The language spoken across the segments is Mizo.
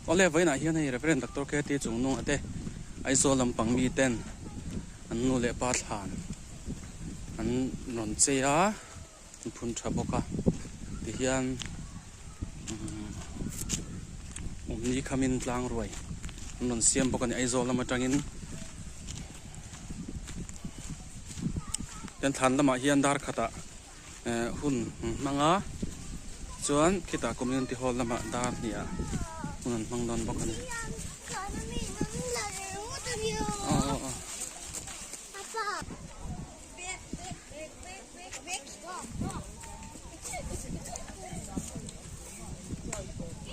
Awle vawiinah hian hei Reverend Doctor KT Chungnunga te Aizawl lampang miten an nu leh pa thlan an rawn chei a an phun tha bawk a tihian umm awmni khamin tlang ruai an rawn siam bawk a ni Aizawl lam atangin tian thlan lamah hian dar khatah. Eh hun an hmang a chuan khitah community hall lamah dar hnih ah hun an hmang dawn bawk a ni aw aw aw.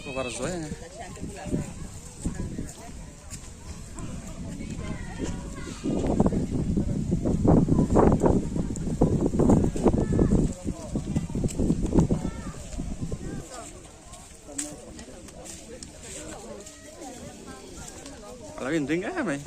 Cover zuai ang e. A lo inring em mai.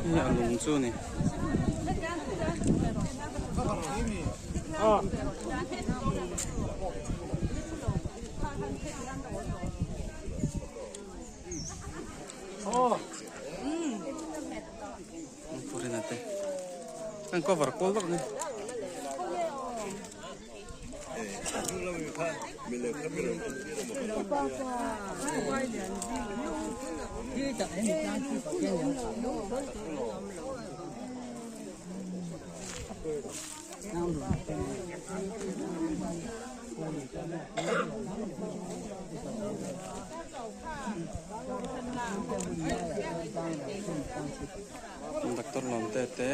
Hei a lung chu a ni. An cover kual vak a ni. Doctor lawm te te.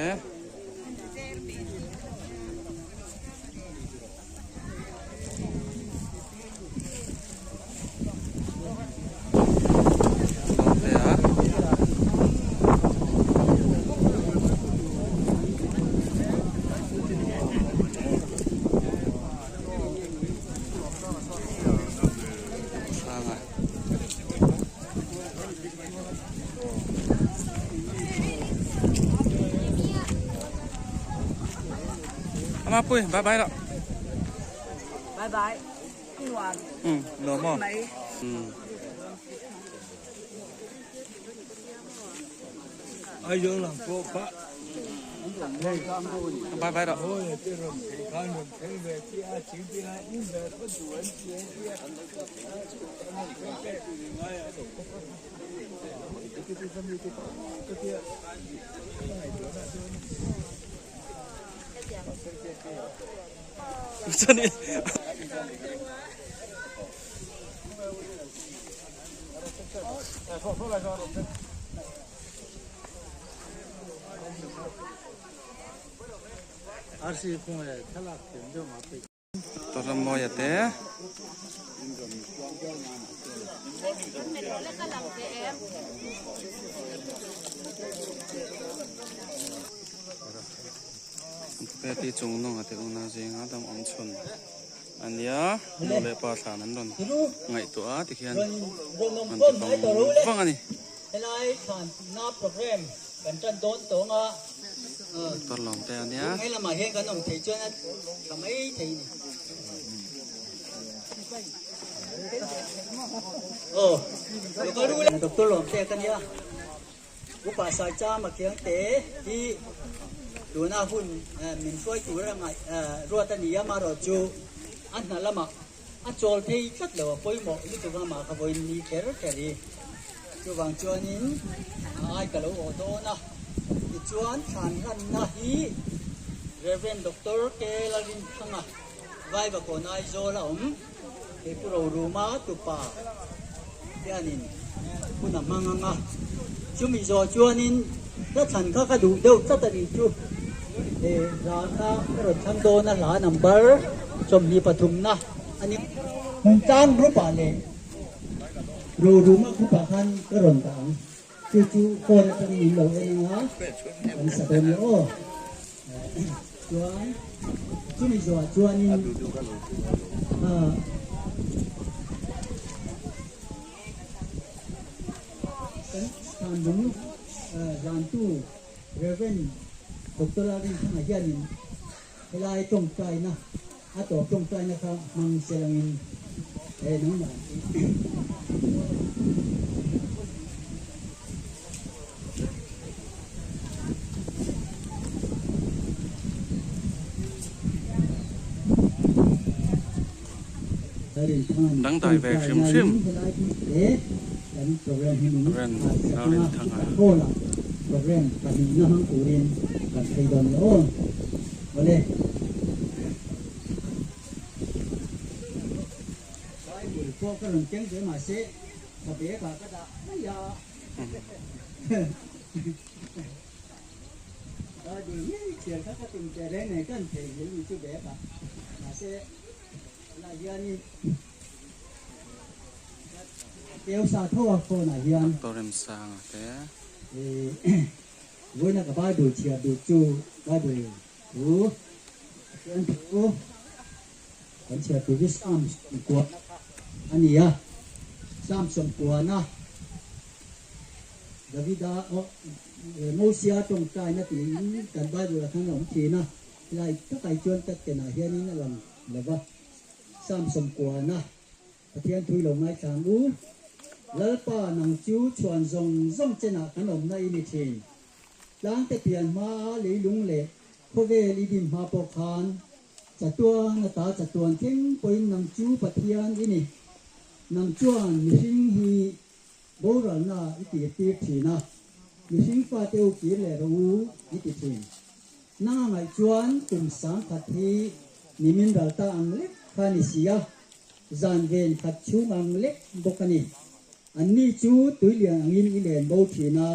Ama pui bye bye rawh. Bye bye. Nuam. Um nuam maw. Um. Aizawl ang pawh kha Bye bye rawh. Chani. Tawramawia te. Peti chung nunga te una zinga dam awm chhun ania nu leh pa thlan an rawn ngaihtuah a tikhian an ti vang vang a ni. Helai thlan na program kan tan dawn tawng a. Doctor lawm te ania. Hei lamah hian kan awm thei chuan a tha mai thei ni. Aw, Doctor lawm te ka nia. Upa Saicham a khiang te hi tuna hun min hruai tur a ngaih ruat a ni a, amaherawhchu a hna lamah A chawl phei tlat lo, a pawimawh lutuk a, mah kha vawiin ni kher kher hi. Chuvang chuanin a ai ka lo awh dawn a, tichuan thlan hlanna hi Rev. Doctor K. Lalrinthanga, Vaivakawn Aizawl a awm, he Pu Roruma tupa hianin hun a hmang ang a. Chumi zawh chuanin hla thlan kha ka duh deuh tlat a nih chu. Hla kha ka rawn thlang dawn a, hla number 23 na a ni. Hmuntlang group ah leh Roruma group ah khan ka rawn dah ang. Chu chu phone atangin min lo en ang a, kan sa dawn nia aw. Chuan chumi zawhah chuanin ah. Kan thlanlung zantu Rev. Doctor Lalrinthanga hianin helai tawngtaina a tawp tawngtaina kha hmang se langin he nangmah Dangdai ve hrim hrim. Ren Lalrinthanga. Doctor Remsanga te. Psalm 90 Pathian thui lo ngaithlang u. Lalpa nang chu chhuan zawng zawng chenah kan awmna i ni thin. Tlangte pian hmaa leilung leh khawvel i din hma pawh khan chatuan ata chatuan thleng pawhin nang chu Pathian i ni. Nang chuan mihring hi boralna i tirtir thin a, mihring fate u kir leh rawh u i ti thin. Nang a ngaih chuan kum 10,000 hi nimin ral ta ang lek kha ni si a, zan ven khat chhung ang lek bawk a ni. Anni chu tuilian angin i len bo thin a,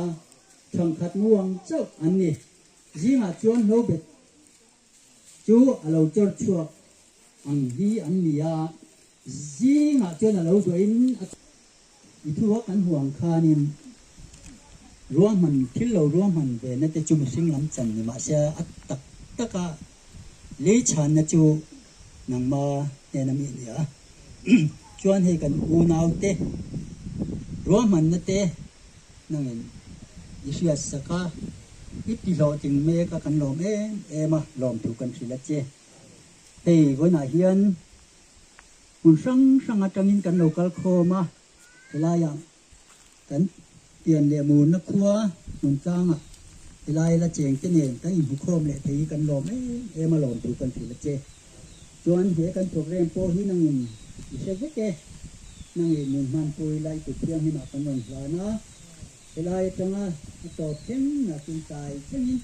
thangkhat mu ang chauh an ni. Zingah chuan hlobet chu a lo chawr chhuak ang hi an ni a, zingah chuan a lo duahin a I thu a kan huang khanin ruahman thil lo ruahman ve na te chu mihring lam chan ni mahse a tak tak a lei chhanna chu nangma hnena mi a ni a. Chuan hei kan unau te ruahmanna te nangin i hriat sak a, i ti hlawhtling mek a kan lawm em em a, lawmthu kan hrilh a che. Hei vawiinah hian Hmun hrang hrang atangin kan lo kal khawm a, helaiah kan pian leh murna khua hmun tlangah helai la cheng te nen kan inhmu khawm leh thei hi kan lawm em em a lawm thu kan hrilh a che. Chuan he kan program pawh hi nangin i hre vek e, nangin min hmanpui la i kut thianghlimah kan rawn hlan a, helai atanga a tawp thleng nakin tlai thlengin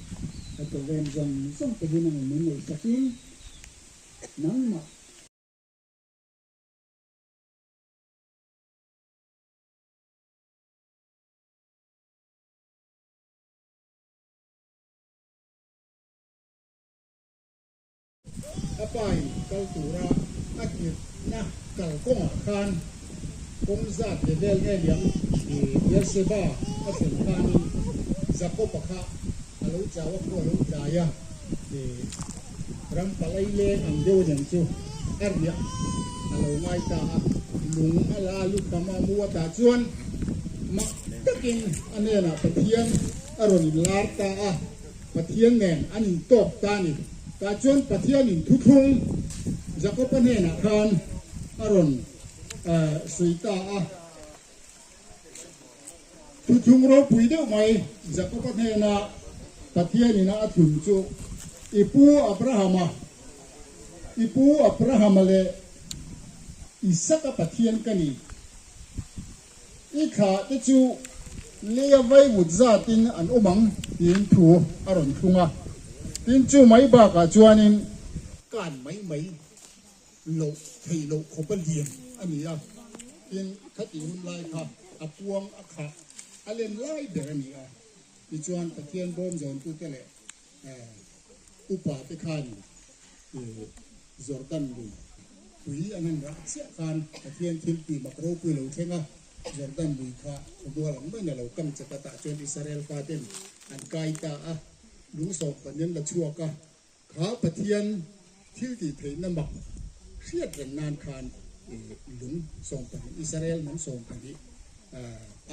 kan program zawng zawng te hi nangin min ngaihsakin nangmah A pain kal tura a tirhna kalkawngah khan kawng zat ve vel nge liam Beerseba a thlen khanin Jakob-a kha a lo chau a, khua a lo tlai a. Ram palai leng ang deuh aniang chu a riah a lo ngai ta a, lung a la a lut tam a, mu a tah chuan mak takin a hnenah Pathian a rawn inlar ta a, Pathian nen an intawp ta a ni. Tah chuan Pathianin thuthlung Jakob-a hnenah khan a rawn sawi ta a. Thuthlung ropui deuh mai Jakob-a hnena Pathian ina a thlun chu i pu Abrahama, i pu Abrahama leh Isaka Pathian ka ni. I thlah te chu leia vaivut zatin an awm ang tiin thu a rawn thlung a. Tin chu mai bakah chuanin kan mai mai loh theih loh khawp a lian a ni a, tin khatih hun lai kha a kuang a khah a len lai ber a ni a, tichuan Pathian bawm zawntute leh Upa te khan Jordan lui tui an han rah chiah khan Pathian thil tih mak ropui lo thleng a, Jordan lui kha khawmual ang maiin a lo kang chat a, tah chuan Israel faten an kai ta a, lungsawm kan en la chhuak a, kha Pathian thil tih theihna mak hriat reng nan khan lung 12, Israel hnam 12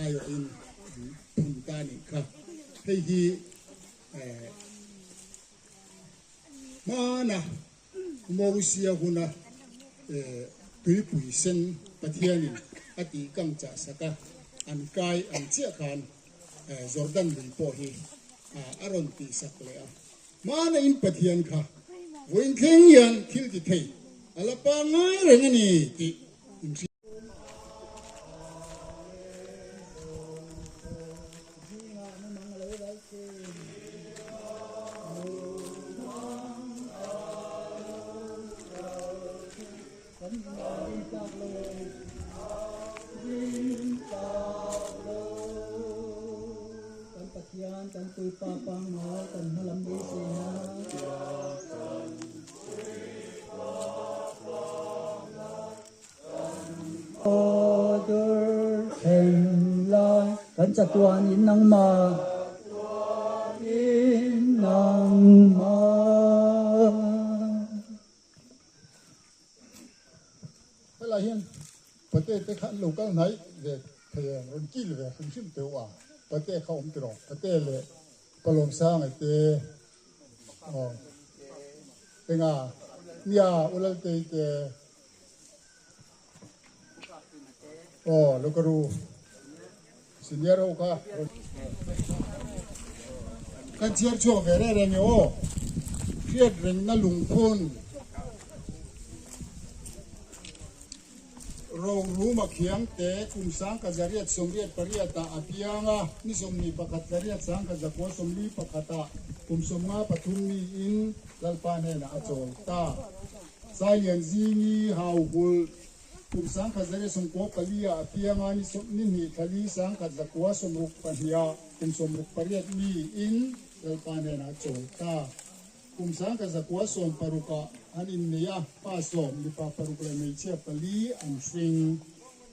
aiawhin an phun ta a nih kha. Hei hi Hmana Mosia huna tuipui sen Pathianin a tih kang chah sak a, an kai ang chiah khan Jordan lui pawh hi a rawn tih sak leh a. Hmana in Pathian kha vawiin thleng hian thil ti thei a la pangngai reng a ni tih in hria. Kan chatuan in nangmah in nangmah. Helai hian pate te kha an lo kal hnai ve thei ang rawn kil ve hrim hrim teuh a, pate kha awm tiraw, pate leh Palawmsanga te aw enga nia Ulaltei te. Aw lo ka ru senior ho kha kan chhiar chhuak ve reng reng e aw hriat rengna lungphun ro ruma khiang te kum sang ka zariat sawmriat pariat ah a piang a ni 21 zariat sang ka zakua 41 ah kum 53 mi in Lalpa hnenah a chawl ta. Sailian zingi hau hulh kum 1994 ah a piang a, ni ni hnih thla li 1962 ah kum 68 mi in Lalpa hnenah a chawl ta. Kum 1960 ah an innei a, pa sawm, mipa paruk leh hmeichhia pali an hring.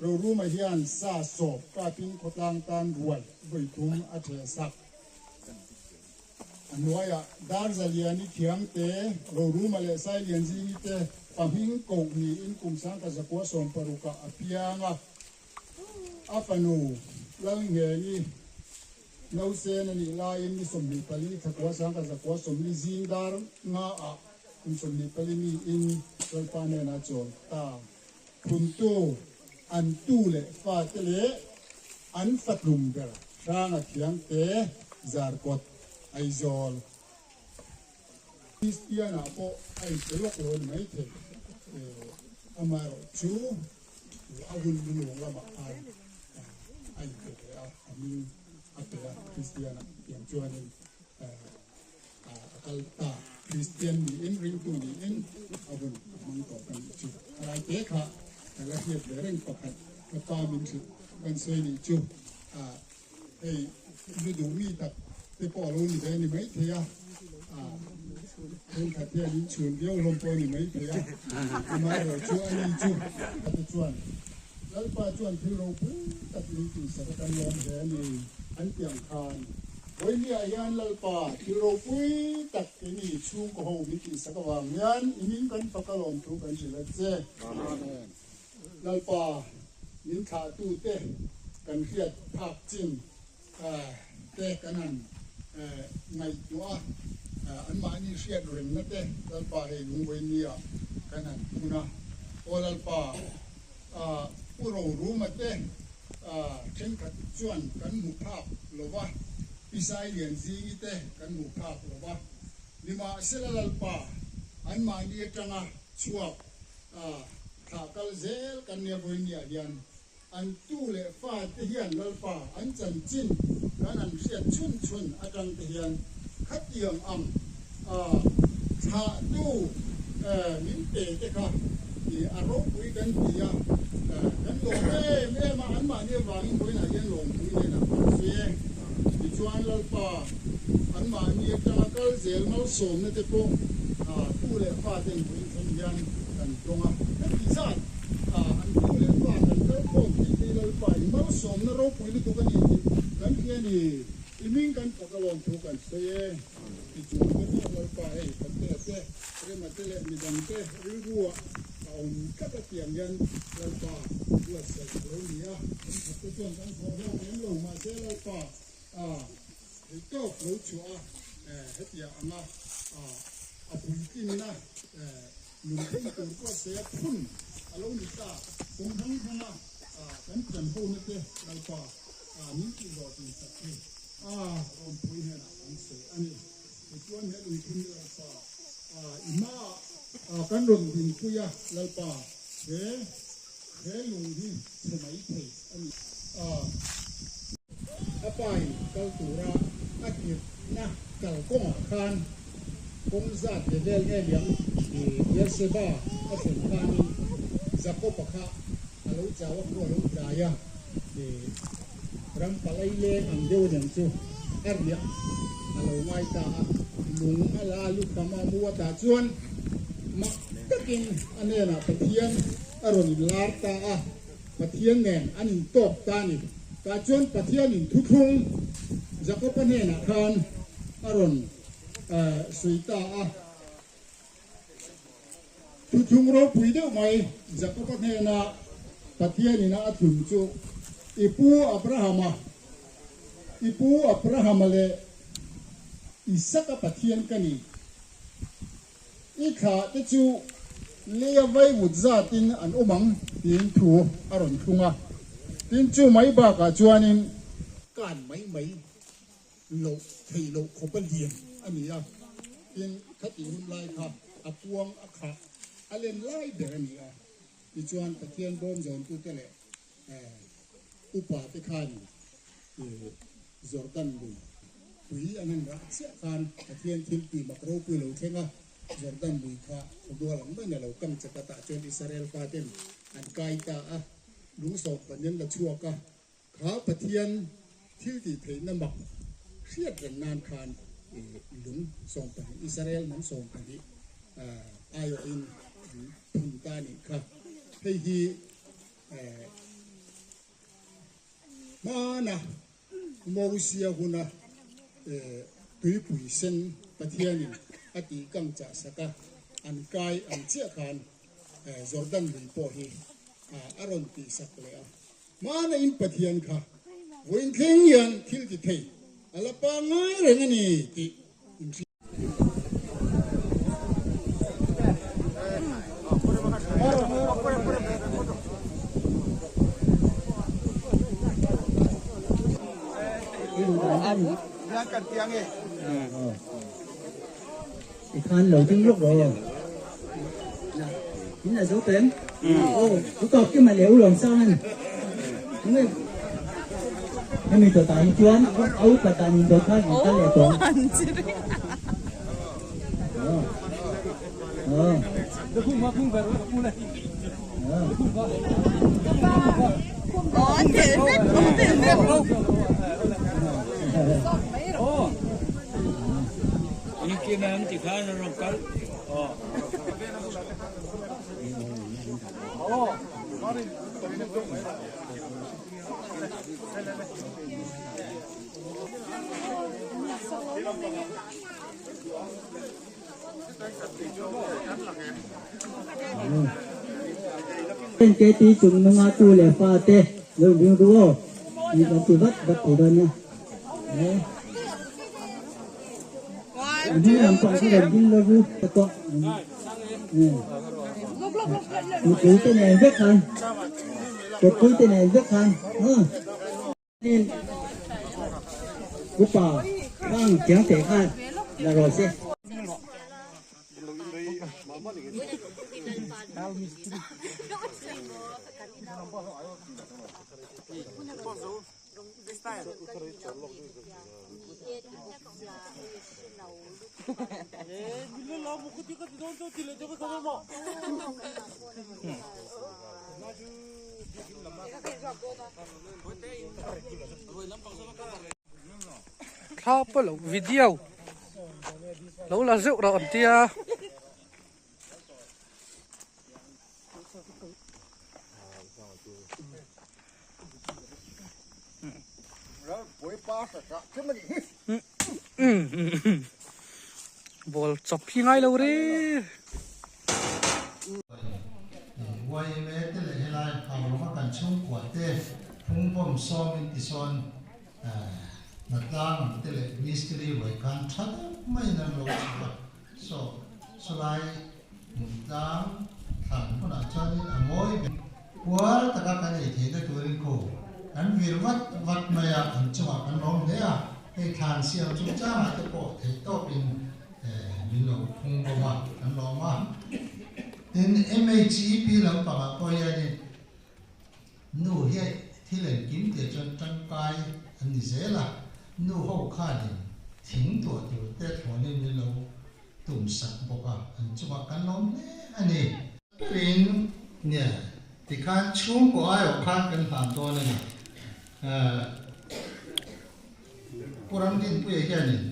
Roruma hian sa sawp kapin khawtlang tan ruai vawi thum a ṭheh sak. A hnuaiah Darzaliani Khiangte, Roruma leh Sailianzingi te pahming koh niin kum 1960 ah a piang a. A fanu Lalnghengi Nausen a nih laiin ni 24 thla 1940 zing dar nga ah kum 24 miin Lalpa hnenah a chawl ta. Phuntu, an tu leh fate leh an fatlum ber Hranga Thiangte, Zarkawt, Aizawl. Kristian-ah pawh a inpe lawk lo a ni maithei. Amaherawhchu a hun lung lamah khan a inpe ve a, a hming a pe a, Kristian-ah tiang chuanin a kal ta. Kristian niin ringtu niin a hun a hmang tawh ka nih chu. A lai te kha ka la hriat ve reng pakhat ka pa min hrilh kan sawi nih chu hei lu duh mi tak te pawh a lo ni ve a ni maithei a, thenkhat hian in chhun viau hlawm pawh a ni maithei a, amaherawhchu a ni chu a ti chuan Lalpa chuan thil ropui tak min tihsak a kan lawm hle a ni an ti ang khan. Vawinia hian Lalpa thil ropui tak keini chhungkaw ho min tihsak avang hian i hming kan fak a lawm thu kan hrilh a che. Amen. Lalpa min thlahtute kan hriat phak chin te kan han ngaihtuah a, anmahni hriat rengna te Lalpa hei lung vawinia kan han phun a. Aw Lalpa, Pu Roruma te thenkhat chuan kan hmu phak lo va, Pi Sailianzingi te kan hmu phak lo va, nimahsela Lalpa anmahni atanga chhuak thlah kal zel kan nia vawinia hian an tu leh fa te hian Lalpa an chanchin kan an hriat chhun chhun atang te hian khatiang ang thlahtu min pe te kha a ropui kan ti a, kan lawm em em a, anmahni avangin vawiinah hian lawmpui nen a kan sawi e. Tichuan Lalpa. Anmahni atanga kal zel malsawmna te pawh tu leh fa ten vawiin thleng hian kan tawng a. Heti zat an tu leh fa kan kal khawm theih te hi Lalpa in malsawmna ropui lutuk a ni tih kan hria a ni. I hming kan fak alawm thu kan sawi e. Tichuan te pawh Lalpa hei Patea te, Rema te leh midang te rilrua a awm tlat a tiang hian Lalpa buatsaih a lo ni a. Kan khat te chuan kan thawh hlawk lem lo mahse Lalpa a thei tawk lo chhuah a, hetiang anga a puitlinna lungphun tur buatsaih a phun a lo ni ta. Kum hrang hranga kan pian hona te Lalpa min tihhlawh tinsak hi a rawnpui hnenah kan sawi a ni. Tichuan he lungphun hi Lalpa i hmaah kan rawn dinpui a, Lalpa he he lung hi chhe mai thei a ni. A pain kal tura a tirhna kalkawngah khan kawng zat ve vel nge liang Beerseba a thlen khanin Jakob-a kha a lo chau a, khua a lo tlai a. Ram palai leng ang deuh aniang chu a riah a lo ngai ta a, lung a la a lukham a mu atah chuan mak takin a hnenah Pathian a rawn inlar ta a, Pathian nen an intawp ta a ni. Tah chuan Pathianin thuthlung Jakob-a hnenah khan a rawn sawi ta a. Thuthlung ropui deuh mai Jakob-a hnena Pathian ina a thlun chu i pu Abrahama, i pu Abrahama leh Isaka Pathian ka ni. I thlah te chu leia vaivut zatin an awm ang tiin thu a rawn thlung a. Tin chu mai bakah chuanin kan mai mai loh theih loh khawp a lian a ni a, tin khatih hun lai kha a kuang a khah a len lai ber a ni a, tichuan Pathian bawm zawntute leh upa te khan Jordan lui tui an han rah chiah khan Pathian thil tih mak ropui lo thleng a, Jordan lui kha khawmual ang maiin a lo kang chak a, tah chuan Israel faten an kai ta a, lungsawm panin la chhuak a. Kha Pathian thil tih theihna mak hriat reng nan khan lung 12, Israel hnam 12 aiawhin an phun ta a nih kha. Hei hi hmana Mosia huna tuipui sen Pathianin a tih kang chah sak a, an kai ang chiah khan Jordan lui pawh hi a rawn tih sak leh a. Hmana in Pathian kha vawiin thleng hian thil ti thei a la pangngai reng a ni tih in hria. Tikhan lo ding lawk rawh. In la zo peng. Aw, u kap ki ma le u lawm sang an. Nge. Hemi to ta hi chuan au pa dan in do khan in kal le tawng. Ờ. Kt chung nunga tu leh fa te lo ding ru aw ni kan ti vat vat thei dawn nia. Hnung lam pawh kha rawn ding lo ru ta tawh. Mipui te nen vek khan kutpui te nen vek khan. Upa khang chiang teh khan la rawh se. Thla pawh lo video lo la zeuh rauh an tia. Ball chawp hi ngai lo re. YMA te leh helai Haulawng a kan chhungkua te phungbawm sawm in tisawn hnatlang ang te leh mistiri ruai khan tha deuh maiin an lo chhuah a. Saw sawlai hmun tlang thlan hmunah chuanin a ngawi ber. Puar taka kan ei theihna turin khu kan vir vat vat mai a, an chungah kan lawm hle a, hei thlan siam chungchangah te pawh theih tawpin min lo phung bawm a, kan lawm a. Tin, MHEP lampangah pawh hianin nu hi thil engkim tih chuan tangkai an ni zel a, nu ho khanin thing tuah tur te thlawnin min lo tum sak bawk a, an chungah kan lawm hle a ni. Berin nia tikhan chhungkaw aiawh khan kan hlan dawn a ni. Pu Ramdinpuia hianin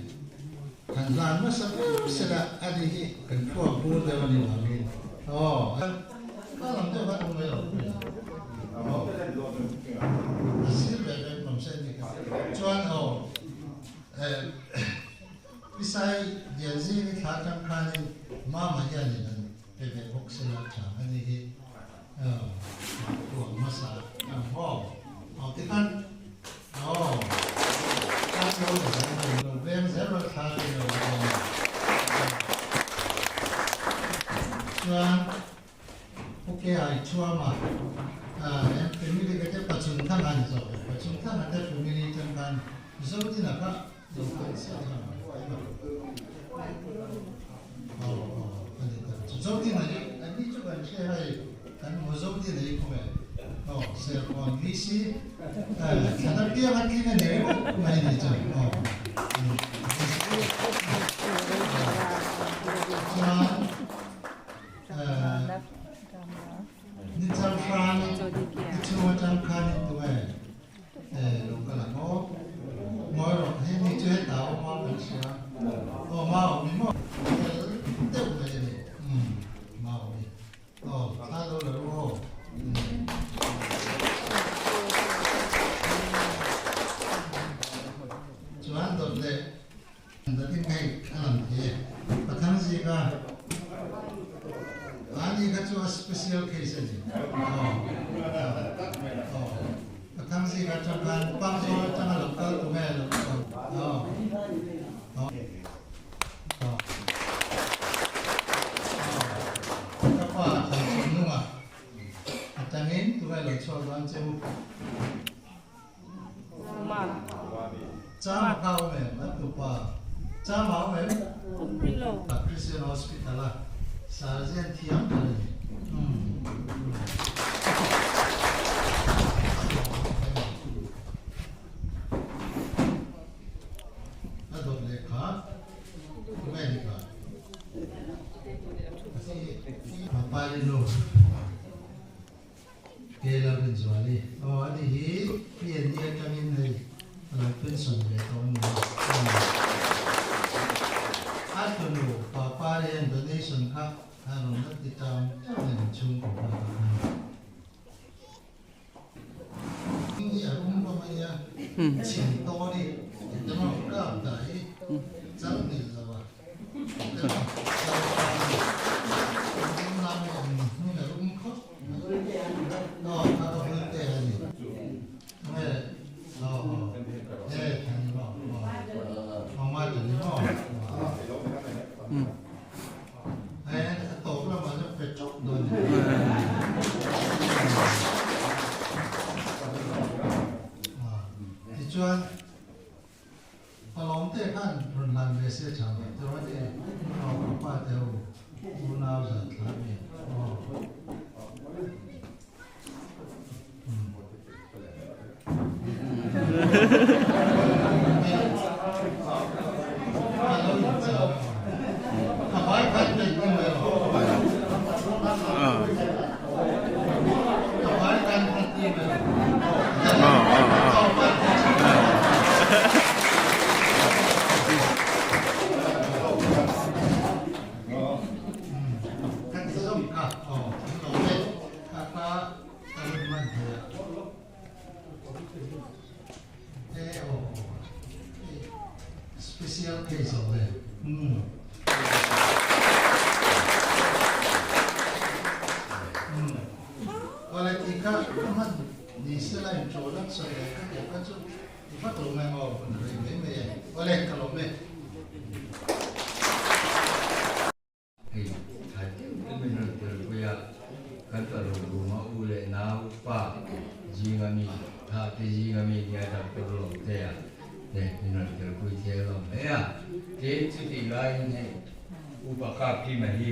han hlan hmasa ber sela a ni hi kan thluak bur deuh a ni vangin aw a lam deuh khan awm mai lo aw a sir ve ve awm se ni kha chuan aw Pisai Lianzing i thla atang khanin Mama hianin an Pe ve bawk sela tha a ni hi tuam hmasa ang maw aw tikhan aw kan lo la zel mai lo veng zel rawh thla te lo la dawn chuan ok ai chuama em family ka te pachung thang an zo pachung thang te family tang khan zo dina kha Lo kal ang aw. Ngawi rawh, hei mi chu hetah a awm a kan hria. Aw mau mi maw? Fel deuh mai a ni. Umm mau mi. Aw thla lo la ru aw. Umm. Chuan dawt leh datin hei a lang thei e. Pathang zika ani kha chu a special case a ni. Aw. Aw. Pathang zika atang khan Pangzawl atanga lo kal tu nge lo kal. Aw. Aw. Aw. Ka pa thlan chhun nunga atangin tu nge lo chhuak dawn che u. Chama kha awm em an tupa Chama awm em Christian Hospital a Sergeant thiam ber a ni. A dawt lehkha tunge ni kha? Papalino. Ke lo rinzuali. Aw ani hi PND atangin hei a lo pension ve tawh a ni a. A tunu papa hian donation kha a rawn la ti tang tang a ni chhungkaw kha tak a ni. Hi a rum hlawm a nia chhin tawn hi engte maw kap dah hi chal ngil lo a engte maw chal tan hi rum lam hi ang hmun a rum khawp. Tichuan Palawm te khan rawn hlan ve se tha ve tawh a ni. Aw ka pa te ho unau zan thla ve. Aw. theih zawh ve. Umm. Umm. Awle tih kha ka hman ni se la inṭawn a sawi leh ka tiang kha chu i vat lo mai maw hun rei mai mai e. Awle ka lawm e. Hei tha deuh deuh in rawn tel pui a, kan palo ruma u leh nau pa zinga mi tha te zinga mi nia doctor lawm te a te min rawn tel pui thei alawm hle a. Tin chutih laiin hei Upa Kapkima hi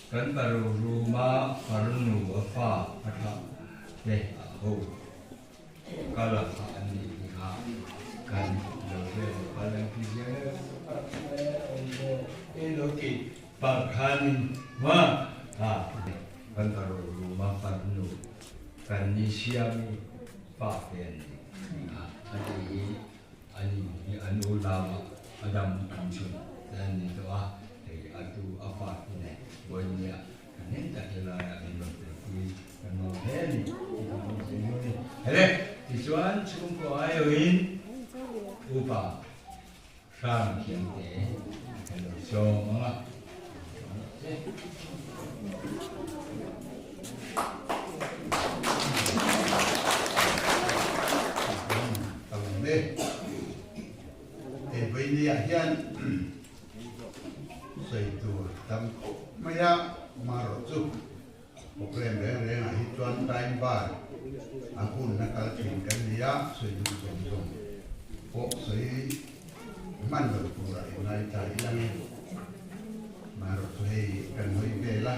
kan palo ruma farnu a fa a thlah te a ho. Kal a kha an nih hi kha kan lo hriat lo kal ang ti ziah e e lo ti par khanin ma ha kan ka ro ruma farnu kan ni siami pa te an ni a a ti hi an in hi an u lama a dam an chhun te an ni tawh a hei a tu a fa te nen vawinia Kan hnem tak hi laiah min rawn telpui kan nuam hle a ni tih kan awm thei dawn a ni. Hele, tichuan chhungkaw aiawhin Upa Hram Thiamte kan lo sawm ang a. Ka lawm e. Hei vawinia hian Sawi tur tam khawp mai a, marawh chu program reng rengah hi chuan time bar a hun a kal thin kan ni a, sawi duh zawng zawng pawh sawi hman lo turah i ngaithla ila nge, marawh chu hei kan hawi vel a.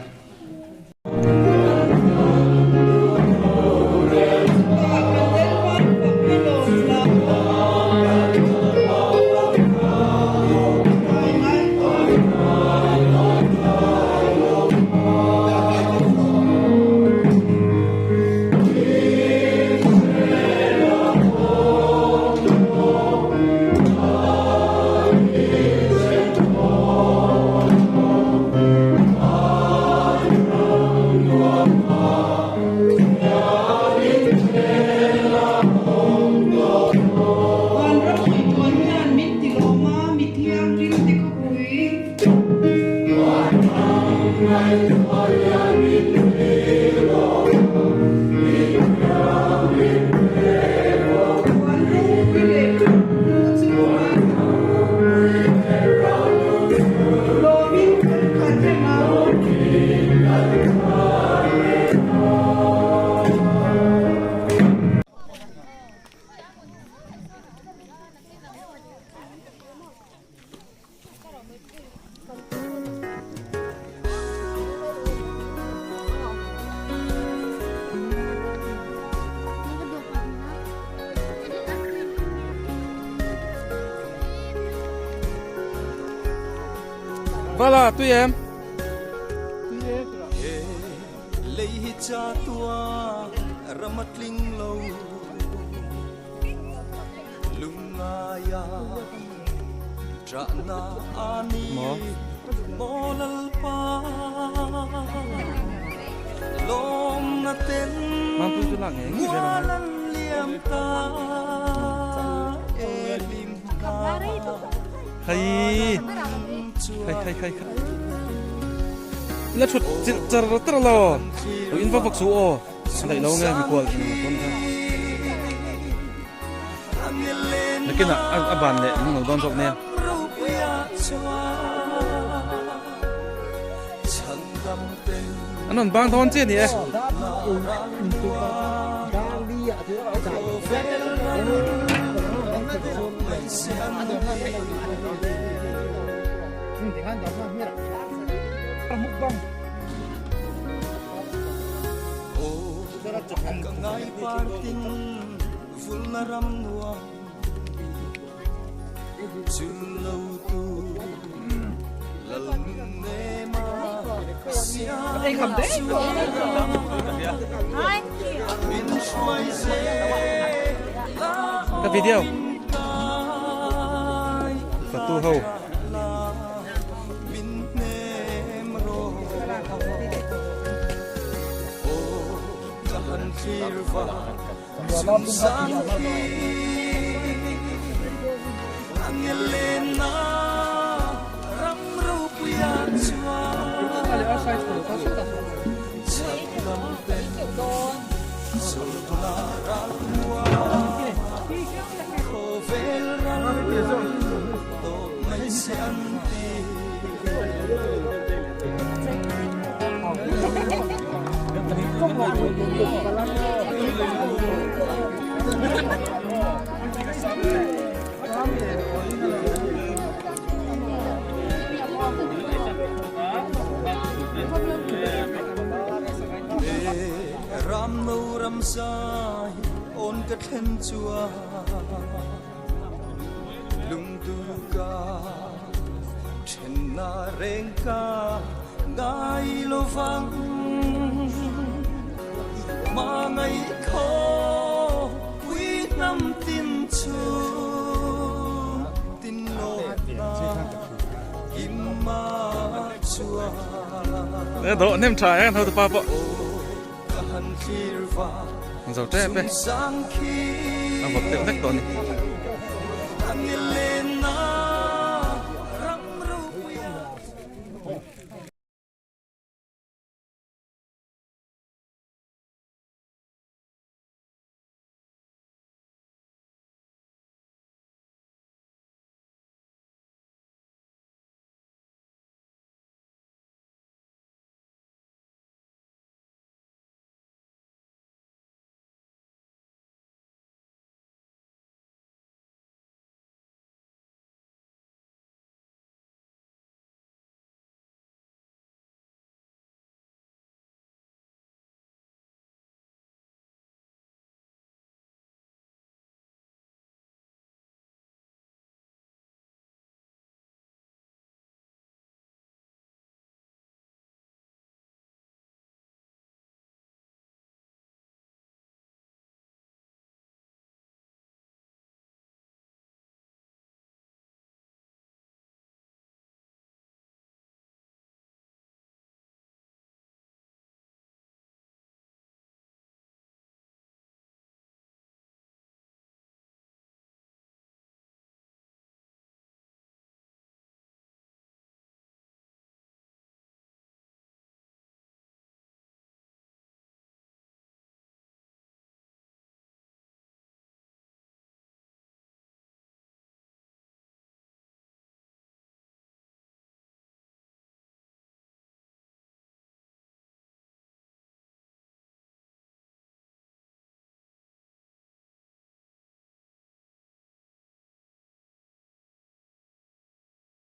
Vala tui em? Lei hi cha tua rama tling lo lungaya trahna ani molal pa lom na ten Mampui chu lak ngei ngei zel ang. mualan liam ta elim Khai khai khai khai khai la thut chil char tar lo lo in va vak su aw a laih lo nge mikual dawn kha nakin ah a ban leh an lo dawn zawk nia. An rawn bang dawn chiah a ni e. Ka video Fatu ho che an ti. Ram no ram zai on ka thlen chuan lungdu ka thenna reng ka ngai lo vang ma ngai khaw pui hnam tin chu tin lo na kim ma chuan Do nem tha e kan hotupa pawh. Zo tep e. A vawt deuh vek tawh a ni.